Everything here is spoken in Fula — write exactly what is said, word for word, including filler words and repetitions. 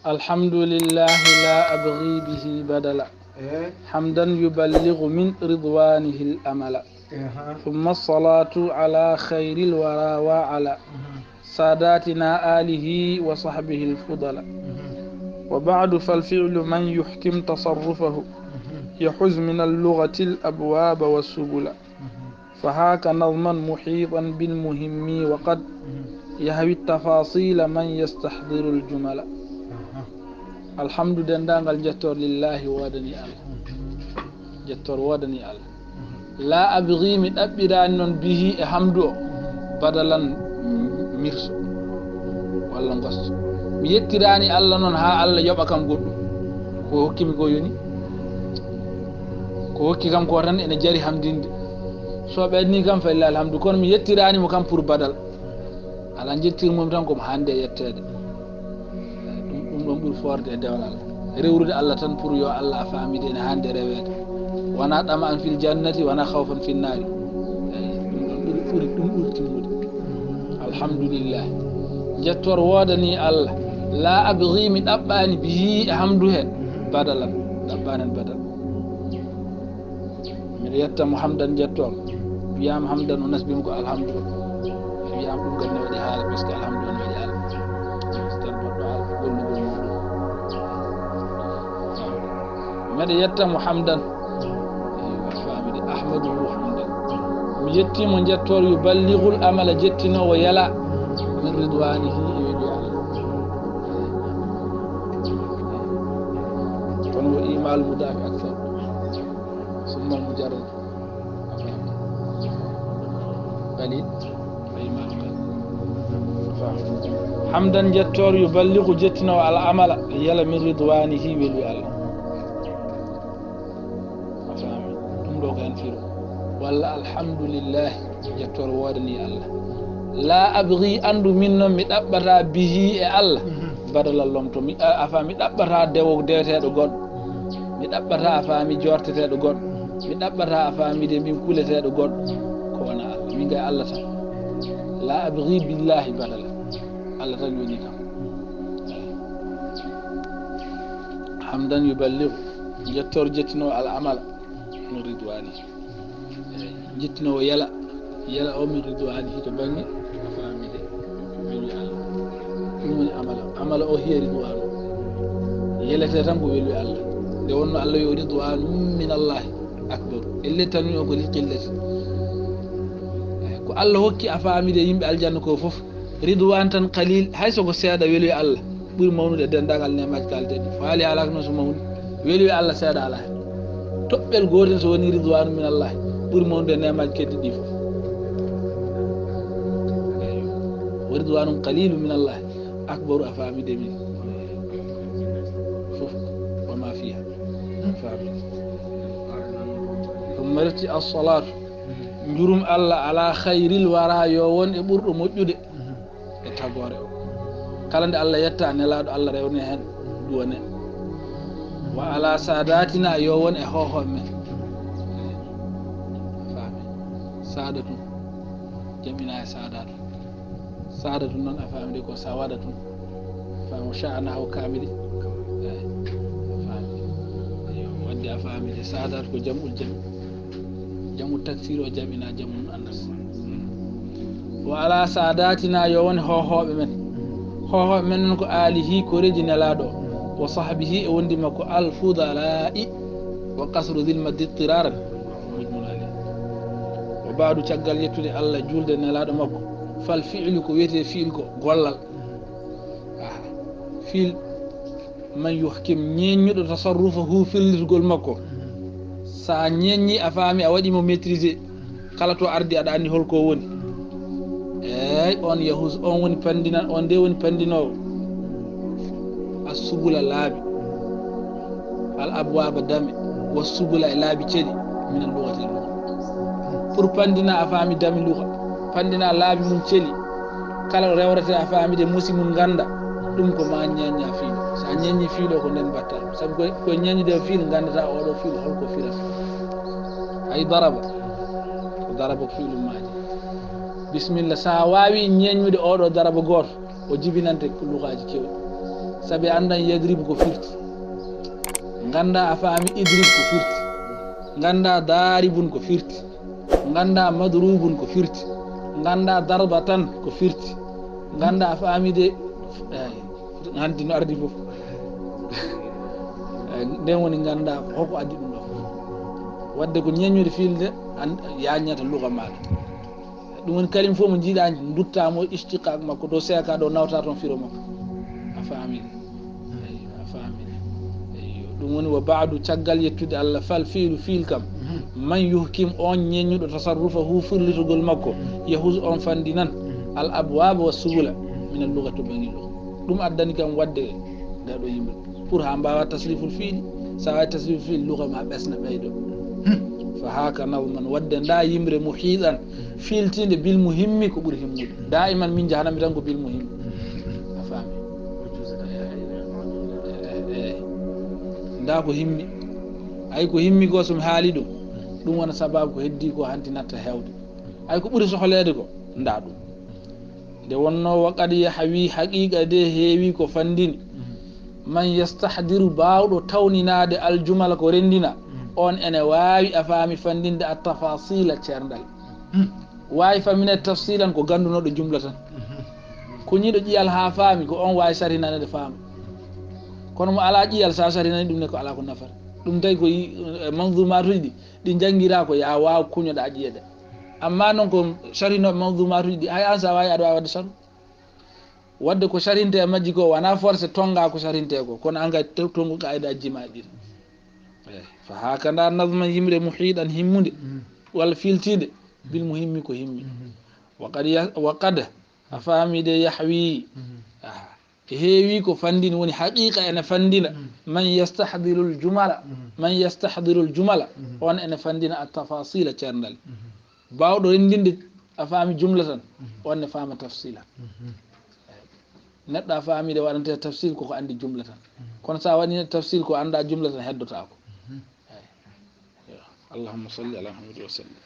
الحمد لله لا أبغي به بدلا. Eh. حمدا يبلغ من رضوانه الأمل. Aha. ثم الصلاة على خير الورى وعلى Mhm. ساداتنا آله وصحبه الفضلاء. Mhm. وبعد فالفعل من يحكم تصرفه Mhm. يحز من اللغة الأبواب والسبل. Mhm. فهاك نظما محيطا بالمهم وقد Mhm. يهوي التفاصيل من يستحضر الجمل. Aha. الحمد denndaangal njettoor لله woodani Allah. Mhm. Njettoor woodani Allah. Mhm. لا أبغي mi ɗaɓɓiraani noon به e hamdu o Mhm. بدلا mirso walla ngosto. Mi yettiraani Allah noon haa Allah yoɓa kam goɗɗum. Ko hokkimi ko yoni. Ko hokki kam ko tan ene jari hamdinde. So ɓenni kam فلله الحمد, kono mi yettiraani mo kam pour بدل. Alaa njettirmi mo tan ko mo hannde e yetteede. Ɗum, ɗum ɗon ɓuri foorde e dewal Allah. Rewrude Allah tan pour yo Allah a faamide ene hannde reweede. Wonaa طمعا في الجنة, wonaa خوفا في النار. Eyi, ɗum ɗon ɓuri, ɓuri, ɗum ɓuri timmude. الحمد لله. Njettoor woodani Allah. لا أبغي mi ɗaɓɓaani به e hamdu he. بدلا. Ɗaɓɓaani heen بدل. Miɗo yetta mo حمدا njettoor. Wiyaama حمدا o nasbima ko الحمد. Wiyaama ɗum kadi ne waɗi haala, parce que الحمد ne waɗi haala. Tan goɗɗo haala gollugol muɗum. Miɗo yetta mo حمدا. Eyi, a faamide, أحمده حمدا. Mi yetti mo njettoor يبلغ الأمل, jettinoowo yela من رضوانه e weluya Allah. Kono وإيمال المضاف أكثر. ثم مجرد قليل. حمدا njettoor يبلغ jettinoowo الأمل yela من رضوانه weluya Allah. A faami? Ɗum ɗo ko heen firo. Walla الحمد لله, njettoor woodani Allah. لا أبغي, anndu min noon mi ɗaɓɓataa به e Allah. Mhm. بدلا lomto. Mi, a, a faami, mi ɗaɓɓataa dewo deweteeɗo goɗɗo. Mi ɗaɓɓataa, a faami, jorteteeɗo goɗɗo. Mi ɗaɓɓataa, a faami, de min kuleteeɗo goɗɗo. Ko wona Allah. Min kay Allah tan. لا أبغي بالله بدلا. Allah tan woni kam. حمدا يبلغ, njettoor jettinoowo الأمل من رضوانه. Eyi, jettinoowo yela, yela o من رضوانه, hito bannge, a faami de, weluya Allah. Ɗum woni أمل. أمل o هي رضوان. Yeletee tan ko weluya Allah. Nde wonno Allah yo رضوان من الله أكبر. Ellee tanwin o ko للقلة. Eyi, ko Allah hokki, a faami de, yimɓe aljanna ko fof, رضوان tan قليل, hay so ko seeɗa weluya Allah. Ɓuri mawnude e denndaangal neemaaji kaaldeeɗi. Faali haalaaka noon so mawni. Weluya Allah seeɗa alaa heen. Toɓɓel gootel so wonii رضوان من الله, ɓuri mawnude e neemaaji keddiiɗi ɗi fof. Eyi. ورضوان قليل من الله أكبر, a faami de min. Fof, وما فيها. A faami. Ɗum marti الصلاة. Njurum Allah على خير الورى, yo won e ɓurɗo moƴƴude. E tagoore o. Kala nde Allah yetta, Nelaaɗo Allah rewne heen, duwane. وعلى ساداتنا, yo won e hoohooɓe men. A faami? Saadatun, jam'inaa e saadaatu. Saadatun noon, a faami de, ko sawadatun. A faami, شأنه كامل. Eyi, a faami. Eyi, wadde a faami de, saadaatu ko جمع الجمع. جمع التكسير o jam'inaa جمع المؤنث. وعلى ساداتنا, yo won hoohooɓe men. Hoohooɓe men noon ko آله, koreeji Nelaaɗo o. وصحبه, e wondi makko الفضلاء. وقصر ذي المد اضطرارا مجمل عليه. وبعد, caggal yettude Allah, juulde Nelaaɗo makko, فالفعل, ko wiyetee fiil ko, gollal. Aha. Fiil من يحكم, ñeeññuɗo تصرفه, fillitgol makko. Sa ñeeññi, a faami, a waɗi mo maîtriser. Kala to ardi, aɗa anndi hol ko woni. Eey, on يحوز, on woni panndina-, on nde woni panndinoowo. السبل laabi. الأبواب dame. والسبل e laabi celi. من اللغة e luga. Pour panndina, a faami, dame luga. Panndina laabi mum celi. Kala rewrete, a faami de, musi mum ngannda. Ɗum ko ma ñeeñña fiil. Sa ñeeññi fiil o, ko nden mbatta ɗum. Sabu ko, ko ñeeñude fiil, nganndata oɗo fiil holko firata. Hay ضرب. Ko ضرب ko fiilu maaji. Bismillah, sa waawi ñeeñude oɗo ضرب gooto, o jibinante ko lugaaji kewɗi. Sabi anndan yadribu ko firti. Ngannda a faami idrib ko firti. Ngannda daaribun ko firti. Ngannda madrubun ko firti. Ngannda darbatan ko firti. Ngannda a faami de, eyi, hanti no ardi fof. Eyi, nden woni ngannda hoko addi ɗum ɗo fof. Wadde ko ñeññude fiilde, an yaññata luga maaɗa. Ɗum woni kalim fof mo jiiɗa ndutta mo istiqaq makko, ɗo seeka ɗo nawta toon firo makko. A faami? Eyi, a faami? Eyi, ɗum woni wa baadu, caggal yettude Allah, fal fiilu, fiil kam, man yuhkim, on ñeññuɗo, tasarrufa hu, firlitogol makko, yahus, on fandinan, al abwaaba wa subula, min al luga, to bangil luga. Ɗum addani kam wadde nda ɗo yimɓe pour ha mbawa tasriful fiili. Sa wawi tasriful fiili, luga ma ɓesna ɓeydo. Fa haka nazman, wadde nda yimre, muhiɗan, fiiltinde bil muhimmi, ko ɓuri himmude. Daiman min jahanami tan ko bil muhimmi. A faami? Eh, eh. Nda ko himmi. Ay, ko himmi ko, so mi haali ɗum, ɗum wona sababu ko heddi ko hanti natta hewde. Ay, ko ɓuri sohleede ko nda ɗum. Nde wonno, wa qad yahwi, haqiqa de heewi ko fandini. Man yastahdiru, baawɗo tawninaade, al jumala, ko renndina, on ene waawi, a faami, fanndinde at tafasila, ceerndal. Waawi famine tafsilan, ko ganndunoɗo jumla tan. Kuñiɗo ƴiyal haa faami, ko on waawi sarhinanede faama. Kono mo alaa ƴiyal, sa sarhinani ɗum ne, ko alaa ko nafata. Ɗum tawi ko yi-, e manzumatuuji ɗi, ɗi njanngiraa ko ya waaw kuñoɗa ƴiyede. Amma noon ko sarhinooɓe manzumatuuji ɗi, hay an sa waawi, aɗa waawi waɗde sarhu. Wadde ko sarhinte e majji ko wona forcé tonnga ko sarhinte ko, kono an kay to-, tonngu qaidaji ma ɗin. Eh, fa hakada nazman, yimre, muhiɗan, himmude, walla filtinde, bil muhimmi, ko himmi. Wa qad ya-, wa qad, a faami de, yahwi. Aha. E heewi ko fandini, woni haqiqa ene fandina. Man yastahdirul jumala, man yastahdirul jumala, on ene fandina at tafasila, ceerndal. Baawɗo renndinde, a faami jumla tan, on ne faama tafsila. Neɗɗo a faami de waɗante tafsil koko anndi jumla tan. Kono sa waɗi tafsil ko annda jumla tan, heddotaako. Eyi. Allahumma salli ala Muhammad wa sallim.